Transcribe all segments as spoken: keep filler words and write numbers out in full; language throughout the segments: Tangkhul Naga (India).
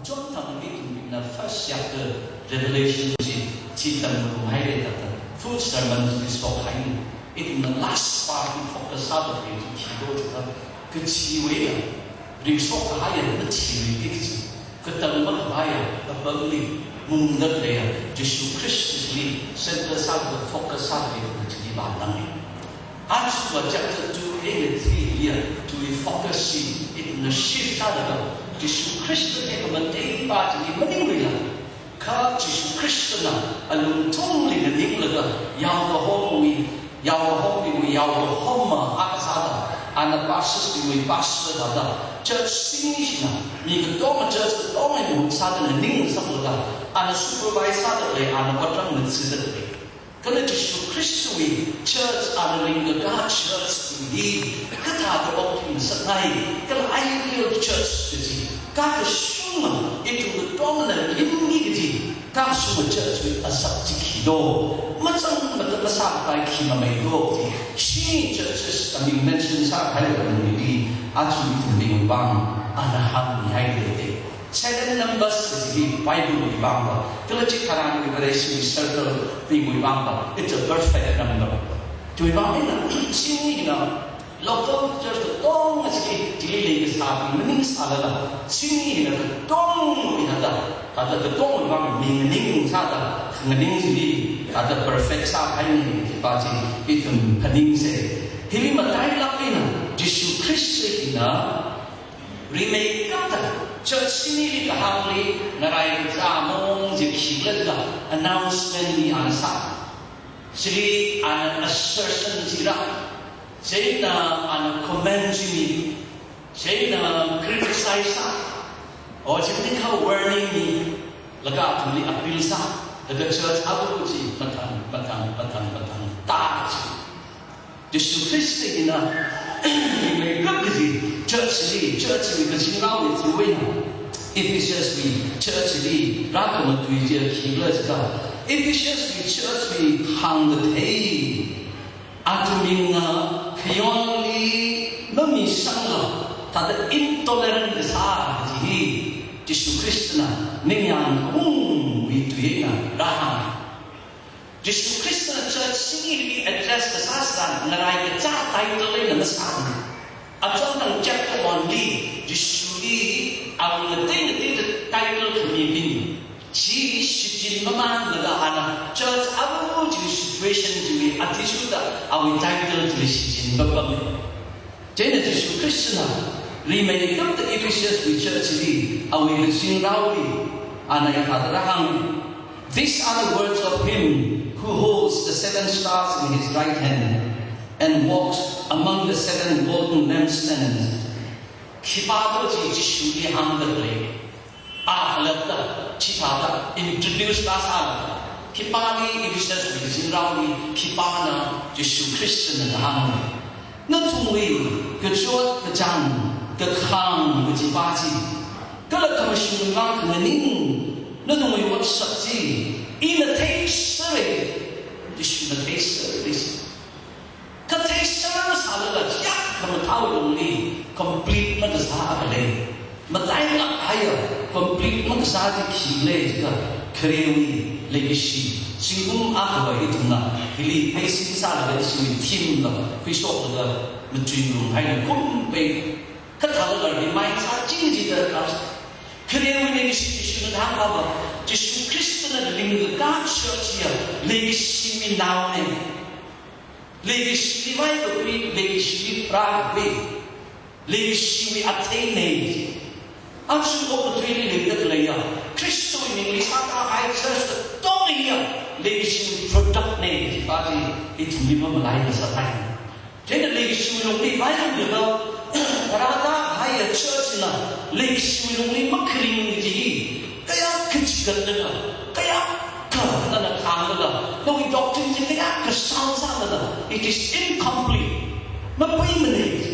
Chonthang ithumna first chapter Revelation chi, chi tamngarumhaida thāda full sermon chi shokhaina. Ithumna last part hi focus sāda lei chi khi do thāda, kachiwui eina ringshok kahaiya machiwui eina chi, katang makhavaiya apamli mungda leiya Jishu Khristali centre sāda focus sāda lei chi vānganei. Aja chapter two eina three liya, tui focus chi ithumna shift sālaga, Jishu Khrista theikhamateipā chili maningluila, kha Jishu Khristana alungthungli nganinglaga, yaokahomwui, yaokahomwui, yaokahoma akha sāda, ana pastor wui pastor sāda, church singshina, mi katonga church katonga eina sāda nganingsaklaga, ana supervise sāda lei, ana patrang ngatsuda lei. Kala Jishu Khristawui church, ana ringkakā church hi kathāda okthuingasakngai, kala ideal church kaji, kakashunga, ithum katongana ringmi kaji, kakashunga church wui asak chi khi do, machang mata masāpai khi mamei do kaji, chi churches aming mention sākahai atam hili, aja ithumbingwui vang ana hāngmihaida lei. Seven numbers kaji hi Bible wui vangva, kala chitharan Vareshi circle bingwui vangva, it's a perfect number. Chiwui vang eina, chieina local church katonga chi, chili leikasābing maningsālala, chieina katongwui hada, hada katongwui vang mi nganingsāda, nganing chili hada perfect sākahaina kajipa chi ithum phaningsei. Hili matailāk eina, Jishu Khrista hina, rimeikapta church sinili kahāngli ngaraikachā mong chi khikhala da announcement li ana sā. Chili ana assertion chi rā. Chieina ana comment chi mi. Chieina criticize sā. O chieina kha warning mi. Laga athumli appeal sā. Laga church abu chi mathang, mathang, mathang, mathang tā chi. Jishu Khrista hina, rimeikap kaji church li, church li kazingraowui through eina, Ephesus wui church li rākhamatui chi khikhala jiakha, Ephesus wui church wui hāngkathei, athumna khayonli mamisangla, thāda intolerant kasā kaji hi, Jishu Khristana ningyāng kaungwui tui eina rāhāng. Jishu Khristana church sinili address kasā sāda ngaraikachā title eina masāna. Achonthang chapter one li Jishuli awui ngatei ngateida title khamibing chi shichin mamānlaga ana church abu chi situation chiwui athishurda awui title chili shichin papamna. Chieina Jishu Khristana rimeikapta Ephesus wui church li awui kazingraoli ana hithāda rāhāng. These are the words of him who holds the seven stars in his right hand and walks among the seven golden lampstands. Khipā do chi Jishuli hāngda lei. A halatta, chithāda introduce kasā. Khipāli Ephesus wui kazingraoli, khipāna Jishu Khristana kahāng. Nathumwui kachot kachāng, kakhāng kajipa chi, kala khamashung vang khanganing, nathumwui otsak chi, ina theisera, Jishuna theisera. Kathei sāsālala chiya khamathā lungli complete makasā akha lei. Matailāk kahaiya complete makasā chi khi lei jiakha kharewui leikashi. Zingkum akhawui ithumna hili pheisin sālaga ishiwui theme la khuishoklaga machun lung haina kumpei. Kathālala remind sāching jida kar. Kharewui leikashi Jishuna hāngkapa, Jishu Khristana ringkakā church hiya leikashiwui naona. Leikashiwui vaikakhui, leikashiwui pharākakhui, leikashiwui atheina. Aja okathuili leida khaleiya, Khristawui mingli sākahai church katonga hiya leikashiwui product na, kaji ithumli mamalaingasakngai. Chieina leikashiwui lungli vailunglaga, pharākahaiya church na leikashiwui lungli makharing kaji hi, kayākha chigatlaga, kayākha nana khānglaga, nawui doctrine chi kayākha sound sālaga, it is incomplete. Mapuimana.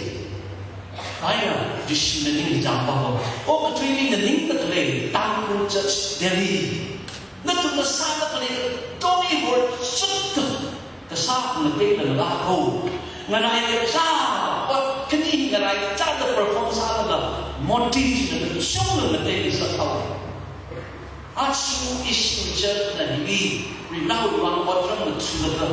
Chieina Jishuna ningchāngpapa, okathuili nganingda khalei Tangkhul Church Delhi, nathumna sāda khalei tongli worship kasā ngateila ngalākho. Ngaraikachā, ot khani ngaraikachāda perform sālaga, motive china kachungkha ngateila sākho. Aja ishi church na hili, Varewui vang otram mathulaga,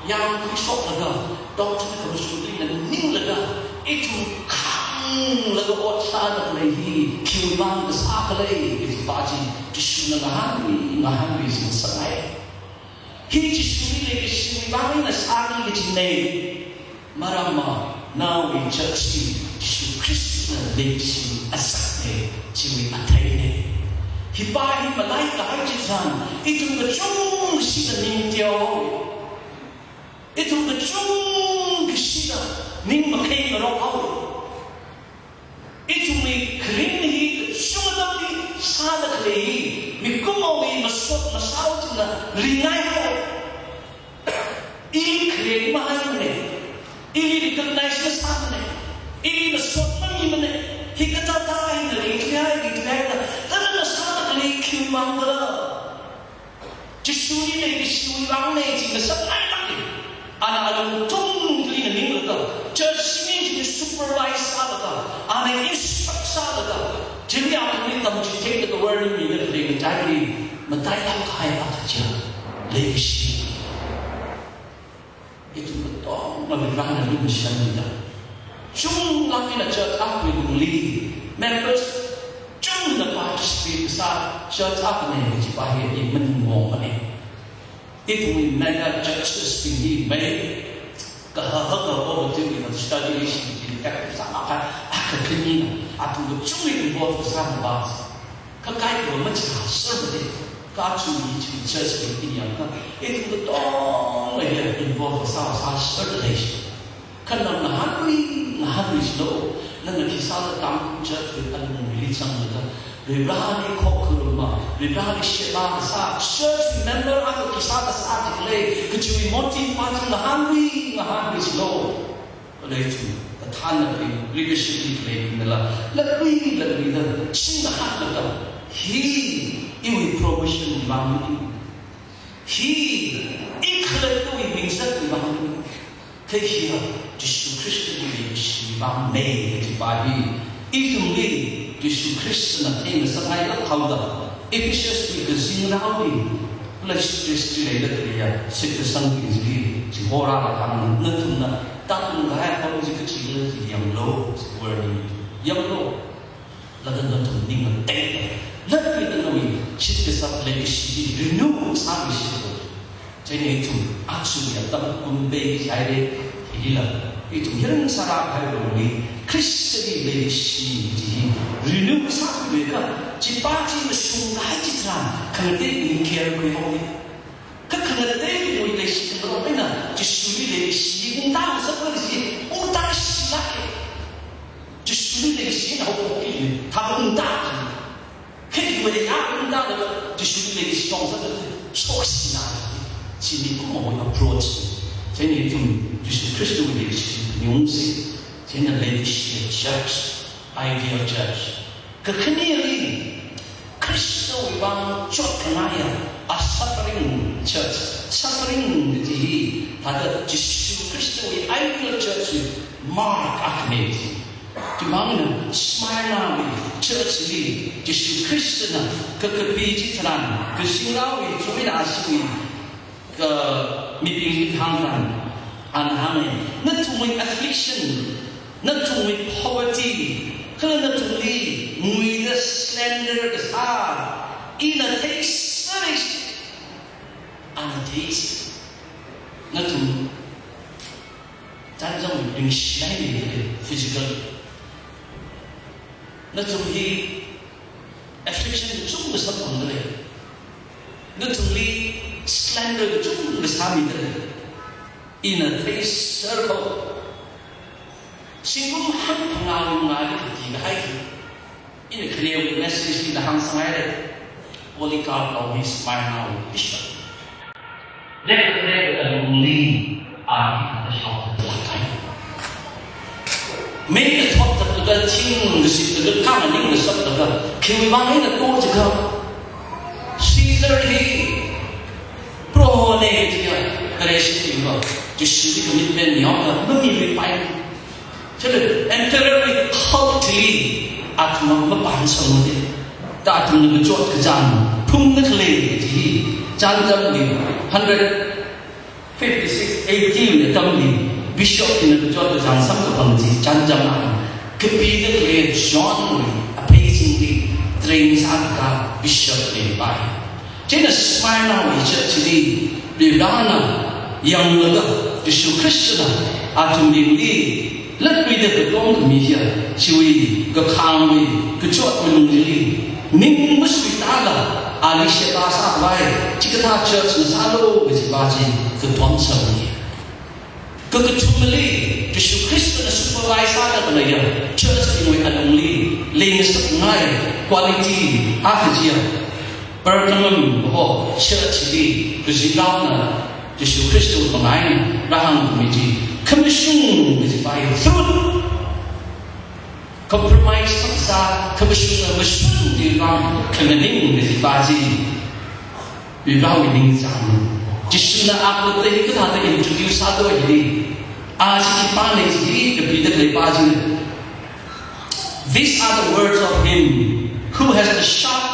yangkhuishoklaga, doctrine khamashung tuina ninglaga, ithum khanglaga ot sāda khalei hi, khiwui vang kasā khala kaji pa chi, Jishuna ngahānmi, ngahānmi singsangai. Hi Jishuli leikashiwui vang eina sāki kajina. Maramva, nawui church hi Jishu Khristana leikashi asakna, chiwui atheina. Hi pa hi malaikahai chitharan, ithum kachungkashida ning teohaowa. Ithum kachungkashida ning makheingarok haowa. Ithumwui kharing hi kachungkha atamli sāda khalei hi, mikumowui masot masao china ringai haowa. Ili khareng mahaimana, ili recognize masāmana, ili masot mamimana, hikathāthā hina ringthuihai, ringthuihaida, thāda sāda khalei khiwui vang khala. Jishuli leikashiwui vangna chi ngasakngailāka. Ana alungthungli na ninglaga, church mi chi supervise sālaga, ana instruct sālaga, chili athumli tamchitheida warning mida khalei mataili, matailāk kahai akha chi, leikashi. Ithum katonga Varena lumashanmida, chunglāk eina church akhawui lungli members chungna participate kasā church akhana kaji pa hi i maningmongmana. Ithumwui mega churches bing hi mai kaha ha ka over to study ishi ki effect sāmaka akha khanina, athum kachungkha involve kasā maba. Kha kaikha machā serve de, kachungkha chi church bing hi yangakha, ithum katonga hi involve sā sā serve de. Kha nana ngahānlui, ngahānlui silo, nana khi sāda Tangkhul church wui alungli zanglaga, Vareli khokharuma, Vareli sheba kasā, church member akha khi sāda sā jilei, kajiwui motive pa chi ngahānlui, ngahānlui silo. Kala ithum, kathānabing, leikashili khaleibingla, latluilatluida, singda hānglaga, hi, iwui promotion vang, hi, i khalattawui mingzatwui vang, kha hiya, Jishu Khristawui leikashi vangna kaji pa hi, ithumli, Jishu Khristana theingasakngailāk haoda, Ephesus wui kazingraoli, plus Christ leida khalei ya, shitkasang kajili, chihorālaga hāng, nathumna, tātung kahai apam chi kachila chi yanglu, warning, yanglu. Laga nathum ning matei, latluida nawui shitkasak leikashi hi renew sāmilu. Chieina ithum aja ya tam kum bei chai re, hila, ithum hiring sāra hai longli, Khristali leikashi chi hi renew sāmiakha, chi pa chi mashung kahai chitharan, khangatei ning care khuihaowa. Kha khangateibingwui leishi khangarok eina, Jishuli leishi, ungta ngasakla leishi, ungta shilāka. Jishuli leishi na haophokki, thāda ungta. Kha iwui ya ungta da, Jishuli leishi shong sāda, shokshina. Chi mikumo approach. Chieina ithum, Jishu Khristawui leishi, nyungsi. Chieina leishi church, ideal church. Kakhaneli, Khristawui vang chotkhangaia, a suffering church, suffering kaji hi, thāda Jishu Khristawui ideal church hi mark akhana. Chimangna Smyrna wui church li, Jishu Khristana kakapi chitharan, kazingraowui, chuina ashiwui, ka mibing hāngkhan, ana hānga, nathumwui affliction, nathumwui poverty, kala nathumli nguida slander kasā, ina theisera, ana theisera. Nathum, tanzang ringshai ni physical. Nathum hi affliction kachungkha samphangdalei. Nathumli slander kachungkha sāmidalei. Ina theisera. Zingkum hangphangā mangāli kati kahai hi. Ina kharewui message hi nahāngsanghaira. Polycarp of his Smyrna bishop. Leikashiwui alungli, a hi kathāda shokta lakai. Mei kathot tatlaga, thing kashit tatlaga, kha maning kasap tatlaga, khiwui vang eina to jiakha, Caesar hi Prohona jiakha, kare shi tingba, Jishuli commitment yangakha, mamiluipai. Chili, emperor li hotly, athum mapānsangmana. Ta athumna kachot kachāng, phungda khalei chi chānjamli, hundred fifty-six A D wui atamli Bishop hina kachot kachāng samkaphang chi chānjamna, kapida khalei John wui aphei singli train sākakā Bishop leipai. Chieina Smyrna wui church chili Varivarana yanglaga, Jishu Khristana athumli latluida katom khami hiya, chiwui kakhāngwui kachotwui lungli ning masuitāla, ali sheba sākhavai chikathā church na sālu kajipa chi katom sāmi. Kakathumali, Jishu Khristana supervise sāda khaleiya church bingwui alungli leingasakngai quality akha chiya, Pergamum kaho church li kazingraona Jishu Khristawui pāng eina rāhāngmi chi, khamashung kajipa hi truth, compromise makasā, khamashungna mashun chiwui vang khanganing kajipa chi, Varivarawui ningchāng. Jishuna akhata hikathāda introduce sāda hili, a chi khipāna chi kapida khaleipa chi. These are the words of him who has the sharp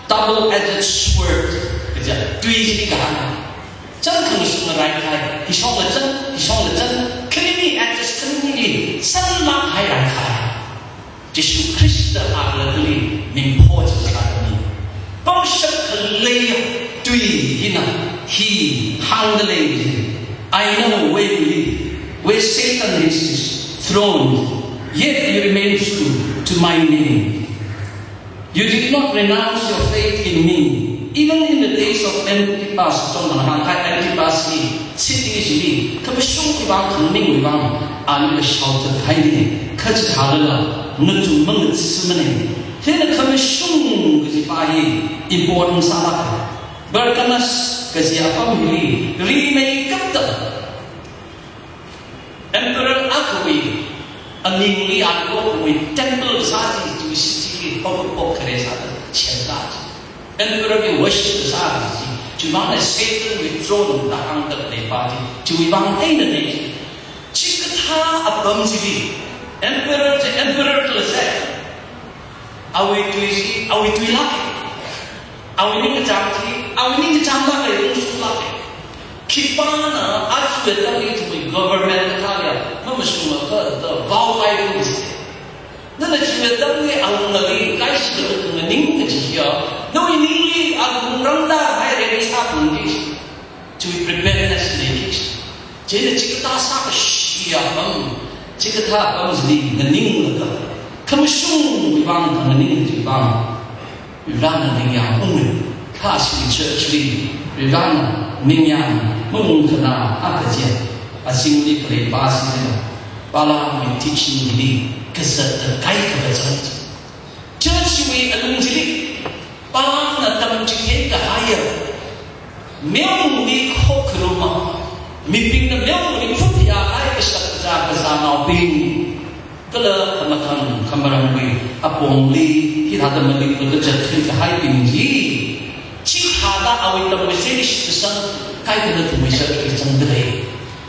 double-edged sword. Kaja, tui chi kahāng. Chāng khamashungna raikhai, hishongla chāng, hishongla chāng, khanini edges khanili sanlāk hai raikhai. Jishu Khrista akhali mingpho chi sāmi. Pamshap khaleiya tui hina hi hāngda lei. I know where you live, where Satan has his throne, yet you remain true to my name. You did not renounce your faith in me, even in the days of Antipas. Chong nang hāngkahai Antipas hi city chili khamashungwui vang, khanganingwui vang, ali shouted haini, kha chithālala nathum mangatsimana. Hina khamashung kajipa hi important sālāka. Pergamus kaji apam hili rimeikapta Emperor akhawui amingli akhawui temple sā chi, chiwui city li pok pok khare sāda semkā chi. Emperor wui worship sā chi, chiwui vang Satan wui throne da hāngda leipa chi, chiwui vang eina nei chi. Chikathā apam chili, emperor chi emperor kala se, awui tui chi awui tuilāk. Awui ningkachāng chi awui ningkachāng lāka, ungshunglāka. Khipāna aja atamli ithumwui government kathāya mamashungakha da vaongai phung chi. Nana chiwui atamli awungali kaishida khanganing kaji hiya, nawui ningli awungrangda haira mi sāphung chi. Chiwui preparedness lei chi. Chieina chikathā sākashiya apam, chikathā apam chili nganinglaga, khamashungwui vang khanganing chiwui vang Varivarana ningyāng ungmi. Kha ishi church li Varivarana ningyāng maungkhana akha chiya, azingli khaleipa china Balaamwui teaching hili kazatta kaikha kazang. Church wui alung chili Balaamna tamchithei kahaiya, meomali khokharuma, mibingna meomali khut yākahai kashak kazā kazānaobing, kala khamathang khamaramwui apongli hithāda malinglaga zatthui kahaibing chi, chithāda awui tamwui chili shitkasang kaikhana ithumwui church li zangda lei.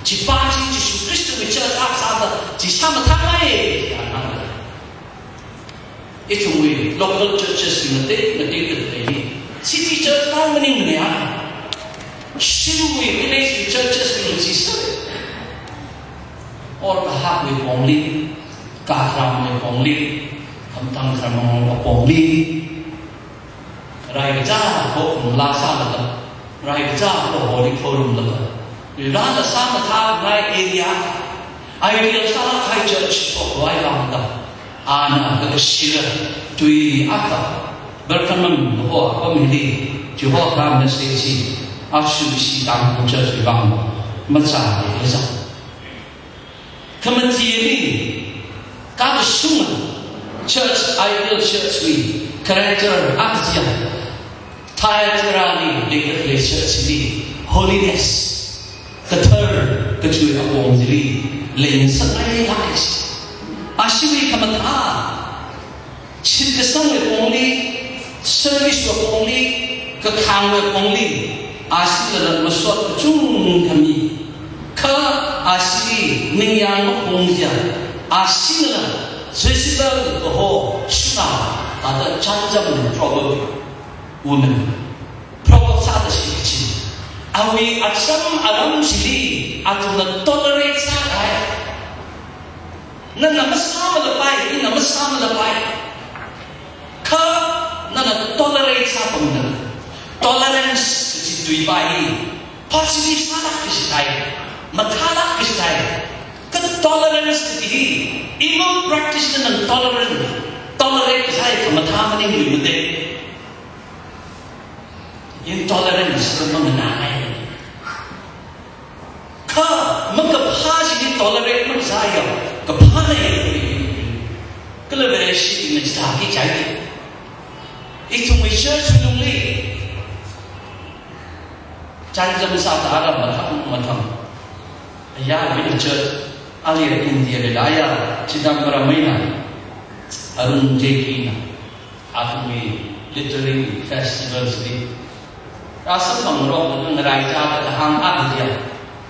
Chipa chi Jishu Khristawui church akha sāda chi sāmathāngai. Ithumwui local churches hi matei matei da lei. City church tang maningmana. Shimwui village wui churches hi chi sā. Or kahakwui pongli, kakharamwui pongli, khamtang kharamwui pongli, rai kachā pokharum laa sālaga, rai kachā pokharum laga, Varivarana sāmathāngai area, ideal sālāk kahai church pokhavai vangda, ana kakashira tui akha, Pergamum kaho apam hili, chihoka message chi, aja ishi Tangkhul church wui vang machālakha. Khamatiali, kakashunga church, ideal church wui character akha chiya, Thyatira li leida khalei church li holiness, kathar kachiwui apong chili leingasakngailāka. Ashiwui khamathā, shitkasangwui pongli, service wui pongli, kakhangwui pongli, ashila masot kachungkha mi. Kha ashili ningyāng maphung chiya, ashila Jezebel kaho shina, thāda chānjam proverb, woman. Awui acham aram chili athumna tolerate sāhai. Nana masāmalapai, ina masāmalapai. Kha nana tolerate sāpamda. Tolerance kaji tui pa hi positive sālāk kaji thai, mathālāk kaji thai. Kha tolerance kaji hi evil practice na nana tolerant, tolerate sāi kha mathā maningluimate. Intolerance kha manganāngai. Kha makaphā chili tolerate masāya, kaphāna. Kala Vareshina chithāki chai. Ithumwui church lungli chānjam sāda ara mathang mathang. Ayarwui church, ali India li laya, Chidambaram eina Arun Jaitley na athumwui literary festivals li rāsamphang ngarokda ngarai chāda kahāng akhadiya.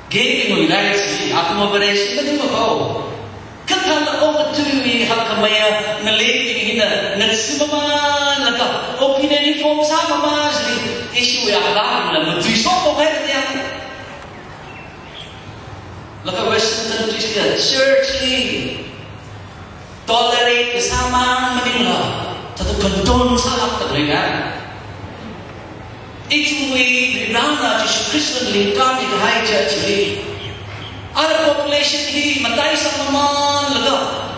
Gay-wui rai chi athum Vareshi maningmana ko. Kathāla okathuiwui hakkhameiya ngaleibing hina ngatsimamānlaga, opinion form sāmamān chili, issue ya kala matuishok ko kaiya. Laga Western countries li church li tolerate kasā mang maningla, thāda condone sālākda leina. Ithumwui Varena Jishu Khristana lingkami kahai church li, ara population hi mataisangmamānlaga,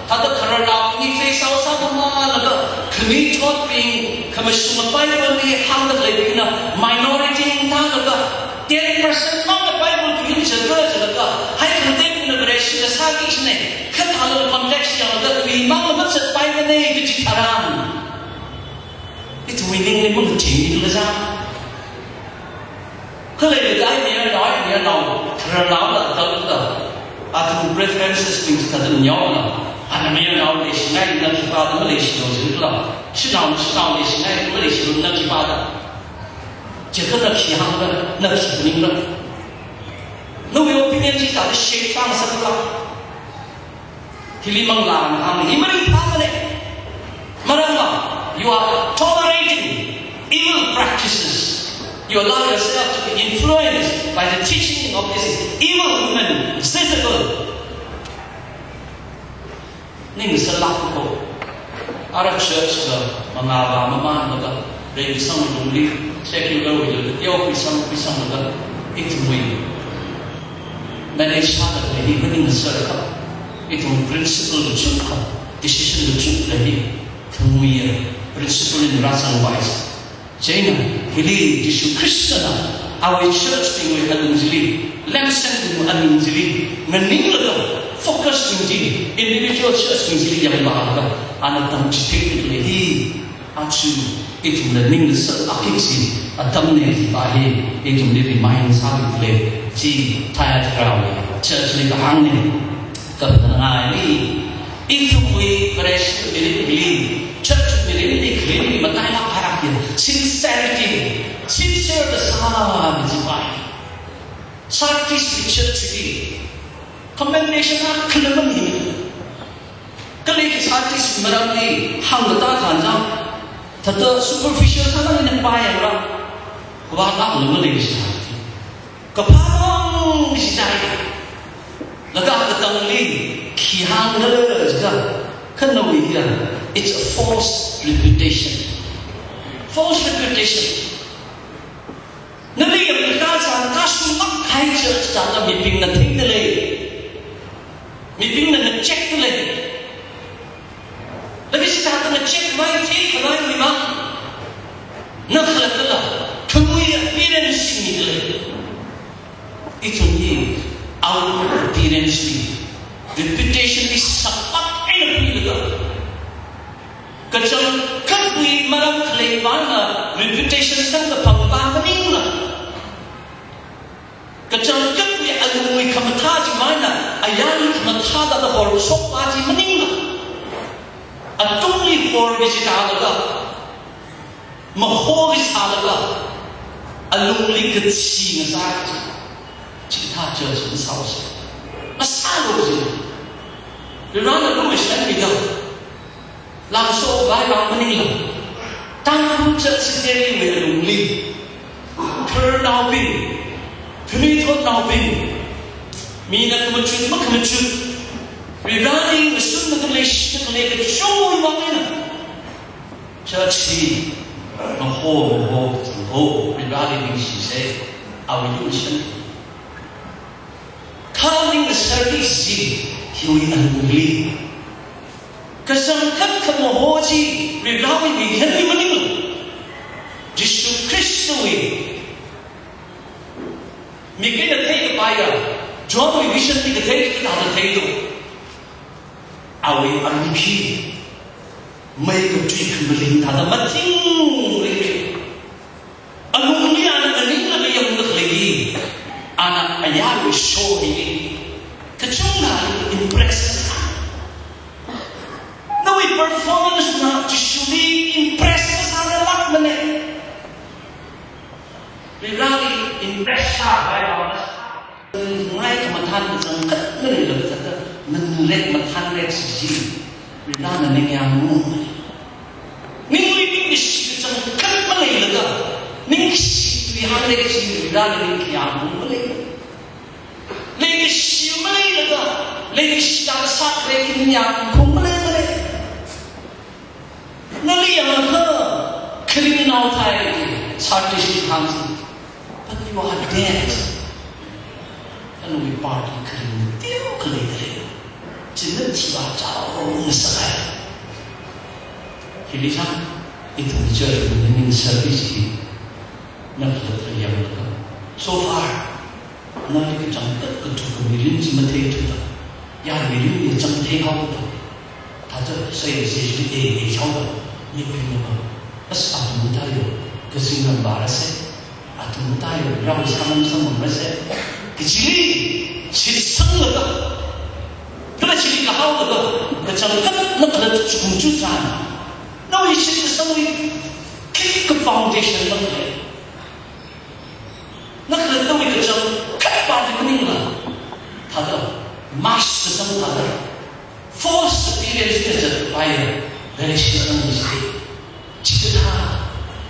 thāda khararnaobing face out sāmamānlaga, khanuithotbing, khamashunga Bible li hāngda leibingna minority thālaga, ten percent mang Bible tuiyin chatra chalaga, hai khangatei na Vareshina sāki chine, kathāla context yanglaga tui mang machātpaimane kaji tharan, ithumwui ningli mangachingmila zang. Khalei leidai mayarnao, mayarnao, khararnaola, dalda, athum preferences bing chithāda nyaola, ana mayarnao leishingai, na khipāda maleishilo jilala, shanao, shanao leishingai, maleishilo na khipāda. Chikha na khi hāngra, na khi maningla. Nawui opinion chithāda shape sāngasakla. Hili manglā hāng hi maringphāmane. Maramva, you are tolerating evil practices. You allow yourself to be influenced by the teaching of this evil woman, Jezebel. Ningsālāk ko. Ara church la mangāvāmamānlaga, reikasang lungli, secular wui la, teokhui sang, khui sanglaga, ithumwui manage sāda lei hi maningsāra kha, ithum principle kachungkha, decision kachungkha hi, ithumwui principle eina rāzangvai. Chieina, hili Jishu Khristana, awui church bingwui alung chili, lemsang bingwui alung chili, nganinglaga, focus bing chi, individual church bing chili yangvālaga, ana tamchitheikahai hi, aja, ithumna ning ngasā akik chi, atamne kaji pa hi, ithumli remind sākahai chi, Thyatira wui church li kahāngne. Kaphangā hi, ithumwui Vareshi mirinli, church mirinli, mirinli matailāk harak hi, sincerity, sincere kasā kaji pa hi. Sardis wui church li, commendation akhala mami. Kali Sardis wui maramli hāngda tharan zang, thāda superficial sālāk eina pāyangra, khavātlāk eina maleisai. Kaphā mang shidai. Laga katangli khi hāngda jiakha, khanawui hiya, it's a false reputation. False reputation. Nali yangkatā sākashunglāk kahai church sāda mibingna theida lei. Mibingna ngachekda lei. Laga chithāda ngachekvai, theikhavaiwui vang, na khalattala, khamui appearance chi mida lei. Ithum hi, our appearance li, reputation li sapat eina khuilaga, kachangkhatwui maram khalei vangna reputation samkaphang pa maningla, kachangkhatwui alungwui khamathā chi vangna, ayarli khamathā da horshok pa chi maningla, atungli hor kaji thālaga, mahor kaji thālaga, alungli kachi ngasā chi, chithā church masāsa. Masālu ji. Varena lumashanmida. Langshokvai vang maningla, Tangkhul church secretary wui alungli, khararnaobing, Khanuithotnaobing, mina khamachut makhamachut, Varivarali ngasunlaga leishida khalei kachungwui vang eina, church hi maho maho kachungkha Varivarali ningshisa, awui ningshan. Kha ning service chi hiwui alungli kachangkhat khamaho chi Varivarawui mihanli maningla, Jishu Khristawui mik eina theikapaiya, Johnwui vision li kathei kathāda theido. Awui arui khi mei katui khamaling thāda matingri. Alungli ana nganinglaga yangda khalei hi, ana ayarwui show hi kachungkha impress sā. Nawui performance na Jishuli impress sārarlākmana. Varivarali impress sākahai vang eina, ngai khamathān kachangkhat maleilakha thāda, nganingret mathānret sisi, Varivarana ningyāng ngu. Ningli ningshi kachangkhat maleilaga, ningshi tui hāngret sisi, Varivarana ningyāng ngu malei. Leikashi maleilaga, leikashi tāsā khalei ningyāng ngu malei malei. Nali yangakha kharingnao thāi, sātishi hāngsi. But you are dead. Nawui part hi kharing teokha leidalei. China thiva chao ngasakahai. Hili chang, ithum church meeting service hi, na khalatta yangakha, so far, nali kachangkhat kathukha mirin chi matheithuda, ya mirin ya chang theihaoda, thāda sai sai chi e e chaoda, ni phi na ba, as athum tayo, kazing na ba ra se, athum tayo, rao samang samang ra se, kachili shitsanglaga, kala chili kahaolaga, kachangkhat na khalatta chukum chu tran, nawui shitkasangwui khikha foundation lang lei. Na khalattawui kachangkhat pāli maningla, thāda, mass kasang thāda, false appearance na zatpaiya, very shitang mistake. Chikathā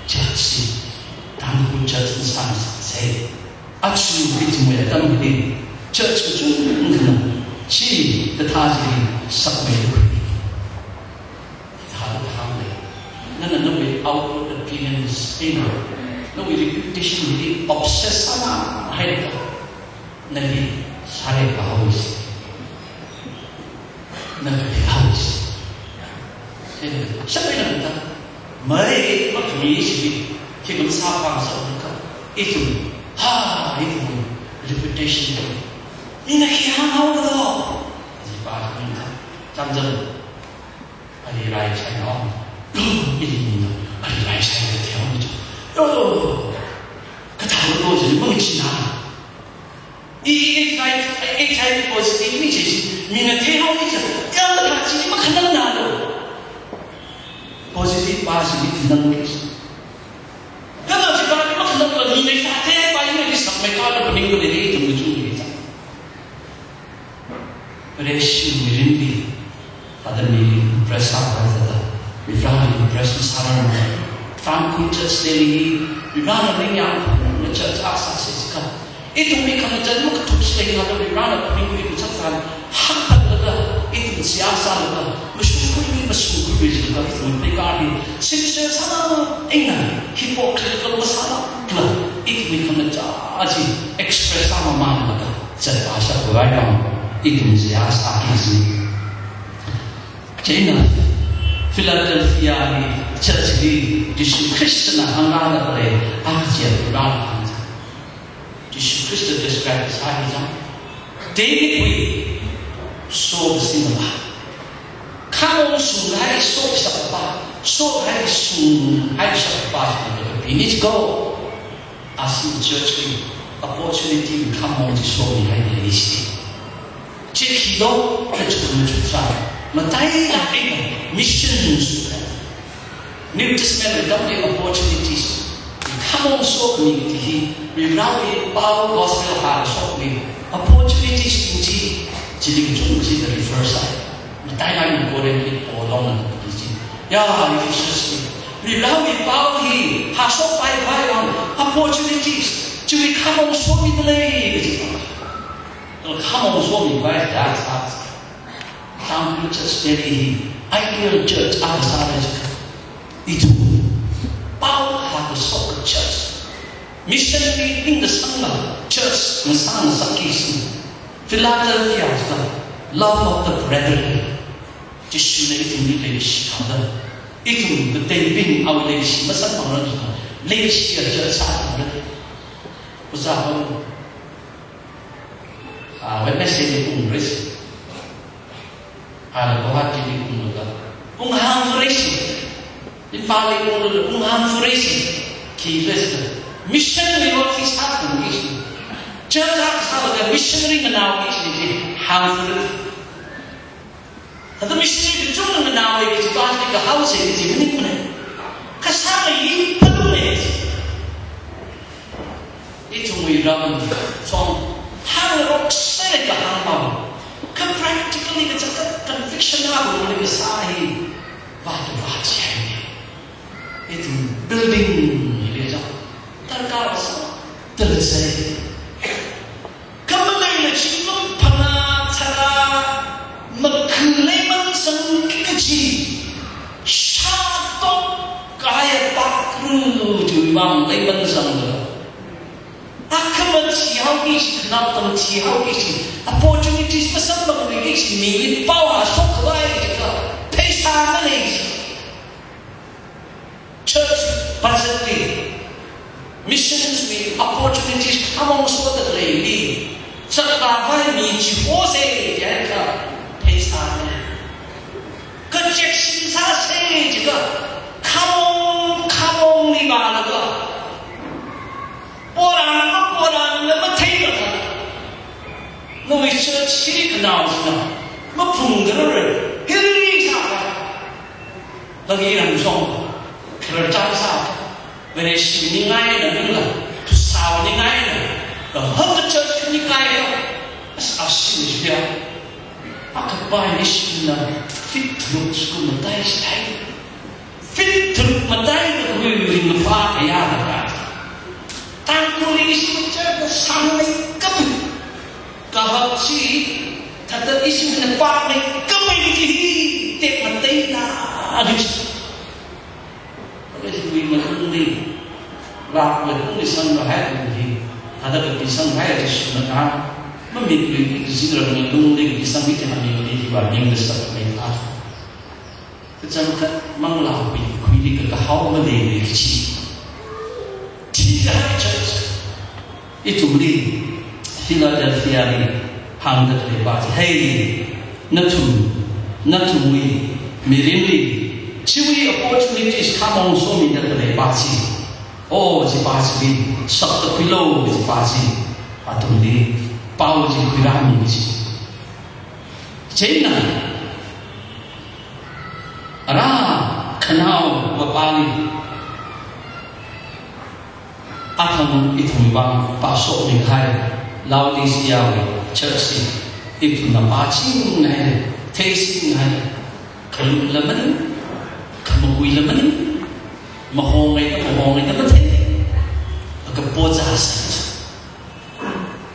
church chi, Tangkhul church masāngasaksa. Aja ithumwui atam hi, church kachungkhana chikathā chi sakmeikhui. Hithāda hānglei. Nana nawui outward appearance eina, nawui reputation hili obsess sāngahaida, nali sārai kahaosi. Nana kahaosi. Sāpai nanda, mei makhami si, khi kum sāpam sākha, ithum, ha, ithum reputation. Ina khi hānghaoda. Jipa nanda, chānjam. Ari rai chai no. Ili ni no. Ari rai chai no theihaomi chu. Yo. Kathālo lo jin mang chi na. I, I, H I V, H I V positive ni chi chi. Mina theihao ni chi. Ya la chi makhanang na lo. Positive pa chi ni khanang ni chi. Kala chi pa ni makhanang lo, mina sāthei pa ni sakmeikha la phaning ko ni ithum ni chu ni. Vareshi mirinli, thāda mili impress sākhavai thāda, Varivarali impress masārarmana. Tangkhul church li, Varivarana ningyāng ngu church akha sāsi jiakha, ithumwui khamachan makathuksi leikha thāda Varivarana phaningkhui kachangkhat, hakkatlaga, ithum seihā sālaga, mashungkhuilu, mashungkhuilu jilaga, ithum pheikar hi, sincere sālāk eina, hypocritical masālākla, ithumwui khamachan chi express sāmamānlaga, zatpā shapkhavai vang, ithum seihā sāki kaji. Chieina Philadelphia li church li Jishu Khristana hāngrāda khalei akha chi rāhāng. Jishu Khrista describe sāki jang. Davidwui soshimapa. Khamong shunghai soshakpa. Sohai shunghai shakpa. Bini ko. Ashi church li opportunity khamong chi shomihaida leishi. Chi khi do, kachukun chutra. Matailāk eina mission sukha. New Testament li tamli opportunities. Khamong shomi kaji hi, Varivarawui pao gospel hāshokmi opportunities chi, chili kachungkha chi refer sāi. Matailāk eina Corinth li Paul longna kaji chi. Ya, Ephesus li. Varivarawui pao hi hāshokpai khavai vang opportunities. Chiwui khamong somida lei kaji. Khamong somipai da sa. Tangkhul church Delhi hi ideal church akha sāra jiakha, ithum pao hākashok church, missionary ningkasanga church ngasā ngasāki kaji. Philadelphia sāda love of the brethren. Jishuna ithumli leishi haoda, ithum kateibing awui leishi masamphangrar jiakha, leishiya church sāra. Ojā hon, ah, Wednesday li ungrai si. Ala Guwahati li unglaga, unghāngrai si. Imphal li unglaga, unghāngrai si. Khi rai si. Missionary work hi sākhuiki kaji. Church akha sālaga missionary nganao kaji chi hāngrai. Thāda missionary kachungkha nganao kaji pa chi kahao se kaji maningmana. Kasā kayi phalunga. Ithumwui ram song hāngrok sālei kahāng pao, ka practically kachangkhat conviction akha lungli kasā hi, vāda vāchihai. Ithum building hili chang, darkar sā, tala sai. Kha maleila chi maphangā tharā, makhu leiman sangki kaji, shātok kahai atak ru chiwui vang leiman sangda. Akha machihaoki kaji, khanao tangchihaoki kaji, opportunities masamphangki kaji, mi pao hāshok khavai kaji kha, pheisā malei kaji. Church budget li, missions wui opportunities khamong soda khaleili, sākhavai mi chihosa jiakha, pheisā malei. Kachek sing sāsa jiakha, khamong, khamongli vālaga, poran, maporan, matheikha. Nawui church hi khanao sina, maphungkharar, hili sākha. Lagi ram song, khararchan sā, Vareshi ningai na ningla, tusao ningai na, the whole church ningai na, as, as, as, akha pai nishina, fit looks kum matai sai. Fit tharuk mataina khuiring pa kayā kayā. Tangkhul ishi church kasāngmeikap. Kahak chi, thāda ishina pāngmeikap kaji hi, tekmataina, adi. Adi hiwui malungli, lākla lungli sangkahai hi, thāda kapi sanghai aja shunakha, mamitlui kazira malungli kapi sangki kaji hi, hiva ning kasāmeitha. Kachangkhat manglāwui khuili kakahao maleili kachi. Thikahai church. Ithumli, Philadelphia li, hāngda khalei pa chi. Hei, nathum, nathumwui, mirinli, chiwui opportunities khamong somida khalei pa chi. O, chi pa chili, sakta khuilo, chi pa chi. Athumli, pao chi khuirāmi chi. Chieina, ara khanaowa pali. Athang ithum vang pāshokmi kahai, Laodicea wui church chi, ithumna pāchinghai, theisinghai, khalumla maning, khamakuila maning, mahongngaida, mahongngaida mathei, kapo zāsa.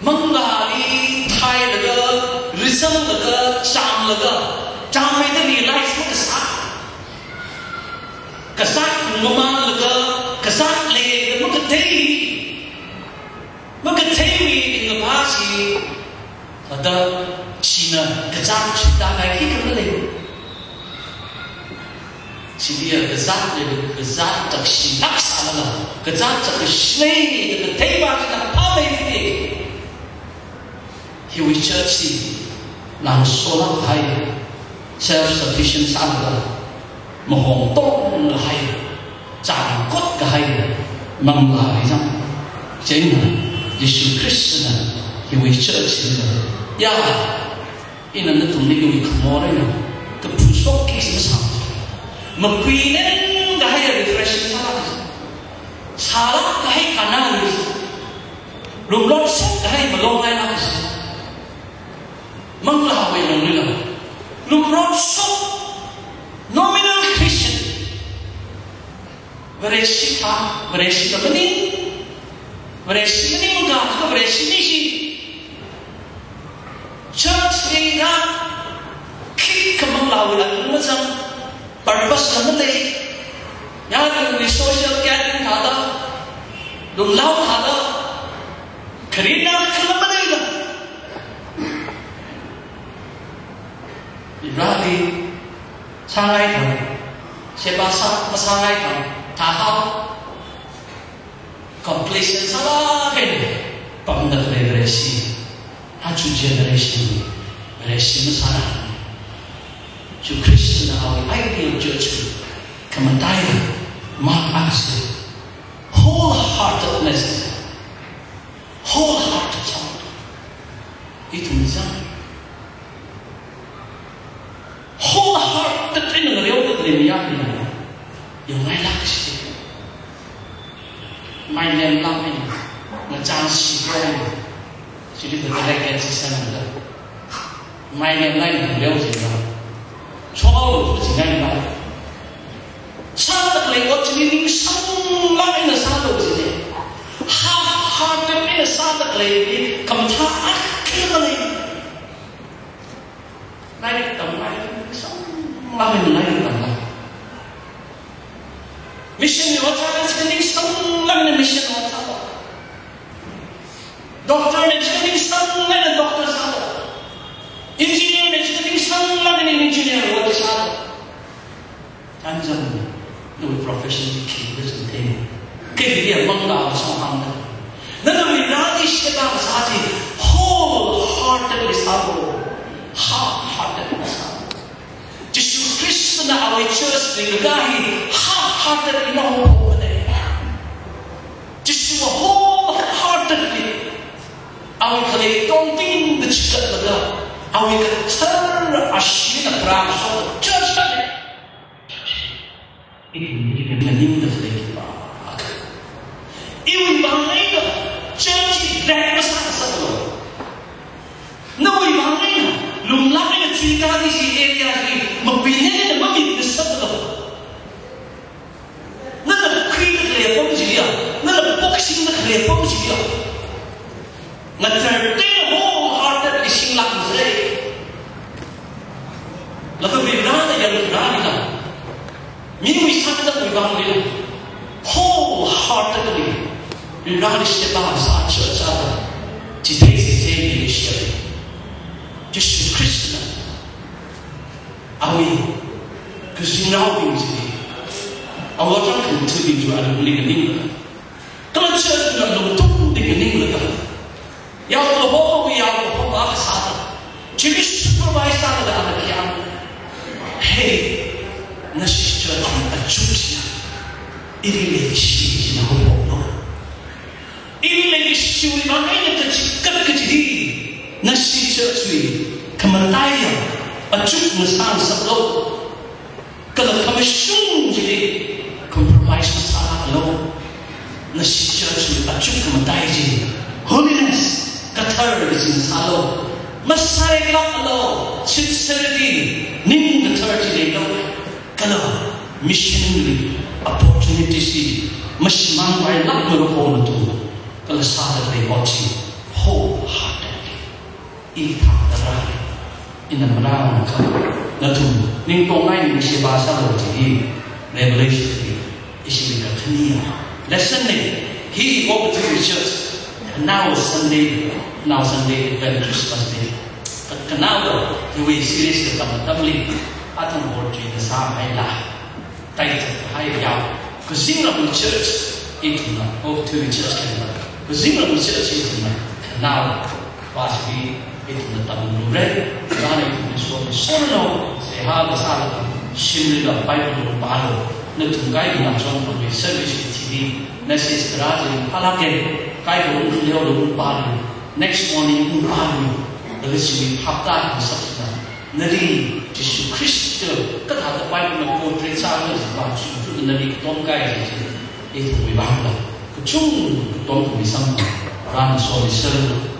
Manglāli thailaga, rizanglaga, chāmlaga, chāmmeida realize makasā. Kazāt mamānlaga, kazāt leilaga makathei. Makatheiwui ngapā chi, thāda china kazāt chithākahai khikha malei. Chili ya kazāt le, kazāt takshi naksālala, kazāt takshi lei, kathei pa china pāmei fide. Hiwui church chi, langsolāk kahai, self-sufficient sālaga, mahong tongkahai, chāngkot kahai, manglā rizang. Chieina, Jesu Khristana, hiwui church china, ya, ina nathumli iwui khamor eina, kaphungshokki kaji masā. Makui neng kahai refreshing sālāk. Sālāk kahai kanali. Lumrotshok kahai malongngailāk. Manglāwui lungli la. Lumrotshok nominal Christian. Vareshi pa, Vareshi pa maning. Vareshi maningakha, Vareshi nishi. Church li na khikha manglāwui alung mazang, purpose la malei. Yarui social gathering thāda, lunglao thāda, kharina khala maleila. Ibrahim sāngai thang, sheba sā, masāngai thang, thāhao. Complacent sālāk eina pamda khalei Vareshi. Aja generation li Vareshi masārang. Jishu Khristana awui ideal church khamataiya mark akha sā. Wholeheartedness. Wholehearted. Ithum zang. Wholehearted eina ngareoda khalei mi akha eina yongngailāk shi. Mailemlāk eina, ngachang shikra eina, chili khalei kensei sānada. Mailemlāk eina ngareo jila. Chao jingailāk. Sāda khalei ot chili ningsanglāk eina sālu jila. Half-hearted eina sāda khalei khamathā akha malei. Lairik tamngai, ningsanglāk eina lairik tamlu. Mission li ot sāda, ningsanglāk eina mission ot sālu. Doctor na chili ningsanglāk eina doctor sālu. Engineer na chili ningsanglāk eina engineer ot sālu. Tanzam, nawui profession li khi business thing. Khi dia manglā song hāngda. Nana Vareli sheba sā chi wholeheartedly sālu. Half-heartedly sālu. Jishu Khristana awui church li kahi half-heartedly mahomane. Jishu wholeheartedly awui khalei tongting da chikatlaga, awui kathar ashina pram shok church kale. Ithum maningda khalei khipākha. Iwui vang eina church hi rek masāsālu. Nawui vang eina lunglāk eina chuikahai chi area hi makuinei eina mamitngasaklu. Nana khuida khalei apam chiya, nana boxing da khalei apam chiya. Ngathar te wholeheartedly singlāk masai. Laga Varena yangkharāli la. Miwui sākazatwui vangli la. Wholeheartedly Vareli sheba sā church sāda. Chithei sisei ministry. Jishu Khristana awui kazingnaobing chi, awui otram khangathabing chi alungli nganinglaga, kala church na lungtungli nganinglaga, yaokahomawui yaokahoma sāda, chili supervise sālaga ana khi hāng, "Hey, nashi church wui achuk china, ili leishi china hoihaolu. Ili leishiwui vang eina kachikat kachi hi, nashi church wui khamataiya achuk masāngasaklu. Kala khamashung chili compromise masālu. Nashi church wui achuk khamatai chi holiness, kathar kachin sālu. Masāreklāklu, sincerity, ning kathar chi leilu. Kala mission li opportunity chi mashimānpailāk marakhona tu, kala sāda khalei ot chi wholeheartedly. I thāda rāli, ina manānakha, nathum ningtongngai eina sheba sālu chi hi Revelation li ishili kakhane lesson ne. Hi Oktui Church, khanao Sunday, khanao Sunday, Advent Christmas Day, kha-, khanaoda hiwui series katam atamli, athang board chi kasā haila. Taithakhai yao, kazingramwui church ithumna, Oktui Church khanina, kazingramwui church ithumna, khanao, pa chi ithumna tamlu re, rāna ithumna somi sono, seihā kasāla, shimlila Bible pālu, nathum kaikhana chonpamwui service chili, message kharā chi phālāke, kaikha ungkhaleo lo ungpālu, next morning ungpālu, laga chiwui hapta ngasakna, nali Jishu Khrista kathāda Bible na portray sākhala jiva chungchung nali katom kahai chi, ithumwui vangla kachungkha katom kamisang, rāna somi sono.